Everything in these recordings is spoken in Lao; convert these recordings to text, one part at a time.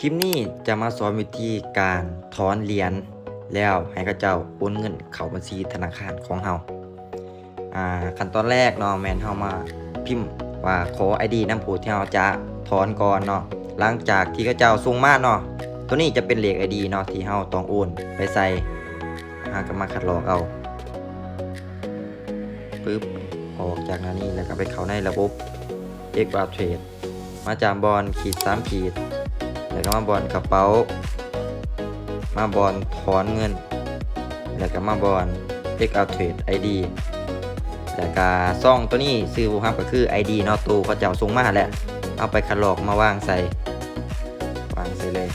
ຄລິບນີ້ຈະມາສອນວິທີການຖອນຫຼຽນ ແລ້ວໃຫ້ເຂົາເຈົ້າໂອນເງິນເຂົ້າບັນຊີທະນາຄານຂອງເຮົາ. ອ່າ ຂັ້ນຕອນແລກເນາະ ແມ່ນເຮົາມາພິມວ່າຂໍໄອດີນຳຜູ້ທີ່ເຮົາຈະຖອນກ່ອນເນາະ. ຫຼັງຈາກທີ່ເຂົາເຈົ້າສົ່ງມາເນາະ ໂຕນີ້ຈະເປັນເລກໄອດີເນາະ ທີ່ເຮົາຕ້ອງໂອນໄປໃສ່. ເຮົາກໍມາຄັດລອກເອົາ ປຶບ ອອກຈາກໜ້ານີ້ ແລ້ວກໍໄປເຂົ້າໃນລະບົບ X R Trade ມາຈາມບ່ອນຂີດສາມຂີດ ແລ້ວກໍມາບ່ອນກະເປົາ ມາບ່ອນຖອນເງິນ ແລ້ວກໍມາບ່ອນ X R Trade ໄອດີ ແລ້ວກໍຊ່ອງໂຕນີ້ຊື່ຜູ້ຮັບກໍຄືໄອດີເນາະ ໂຕເຂົາເຈົ້າສົ່ງມາຫັ້ນແຫຼະ. ເອົາໄປຄັດລອກມາວາງໃສ່ ວາງໃສ່ເລີຍ.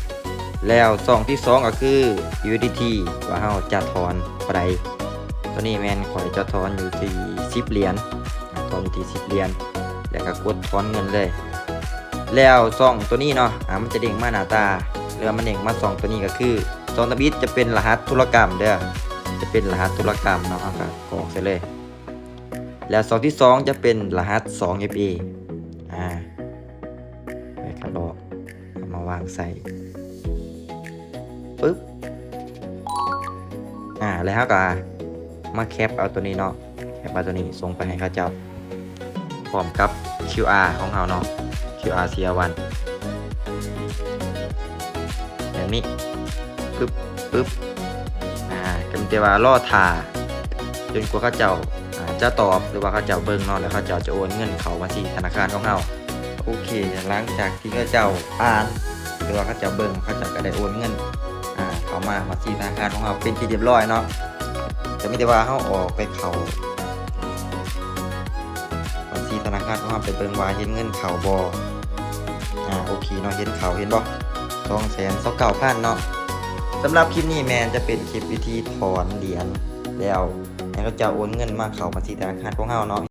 ແລ້ວຊ່ອງທີສອງກໍຄື USDT ວ່າເຮົາຈະຖອນເທົ່າໃດ. ໂຕນີ້ແມ່ນຂ້ອຍຈະຖອນຢູ່ທີ່ສິບຫຼຽນ ຖອນຢູ່ທີ່ສິບຫຼຽນ ແລ້ວກໍກົດຖອນເງິນເລີຍ. ແລ້ວຊ່ອງໂຕນີ້ເນາະ ອາ ມັນຈະເດ້ງມາໜ້າຕາ ຫຼືວ່າມັນເດ້ງມາຊ່ອງໂຕນີ້ ກໍຄືຊ່ອງທຳອິດຈະເປັນລະຫັດທຸລະກຳເດີ້ ຈະເປັນລະຫັດທຸລະກຳເນາະ ເຮົາກໍກອກໃສ່ເລີຍ. ແລ້ວຊ່ອງທີສອງຈະເປັນລະຫັດ ສອງ ເອັຟ ເອ ອາ ໄປຄັດລອກ ເອົາມາວາງໃສ່ ປຶບ ອາ ແລ້ວເຮົາກໍມາແຄັບເອົາໂຕນີ້ເນາະ ແຄັບເອົາໂຕນີ້ສົ່ງໄປໃຫ້ເຂົາເຈົ້າ ພ້ອມກັບ QR ຂອງເຮົາເນາະ QR ເຊຍວັນ ແບບນີ້ ປຶບ ປຶບ ອາ ກໍມີແຕ່ວ່າລໍຖ້າຈົນກວ່າເຂົາເຈົ້າ ອາ ຈະຕອບ ຫຼືວ່າເຂົາເຈົ້າເບິ່ງເນາະ ແລ້ວເຂົາເຈົ້າຈະໂອນເງິນເຂົ້າບັນຊີທະນາຄານຂອງເຮົາ. ໂອເຄ ຫຼັງຈາກທີ່ເຂົາເຈົ້າອ່ານ ຫຼືວ່າເຂົາເຈົ້າເບິ່ງ ເຂົາເຈົ້າກໍໄດ້ໂອນເງິນ ອາ ເຂົ້າມາບັນຊີທະນາຄານຂອງເຮົາເປັນທີ່ຮຽບຮ້ອຍເນາະ. ກໍມີແຕ່ວ່າເຮົາອອກໄປເຂົ້າບັນຊີທະນາຄານຂອງເຮົາ ໄປເບິ່ງວ່າເຫັນເງິນເຂົ້າບໍ່. ອາ ໂອເຄເນາະ ເຫັນເຂົ້າ ເຫັນບໍ່ ສອງແສນຊາວເກົ້າພັນເນາະ. ສຳລັບຄລິບນີ້ແມ່ນຈະເປັນຄລິບວິທີຖອນຫຼຽນ ແລ້ວໃຫ້ເຂົາເຈົ້າໂອນເງິນມາເຂົ້າບັນຊີທະນາຄານຂອງເຮົາເນາະ.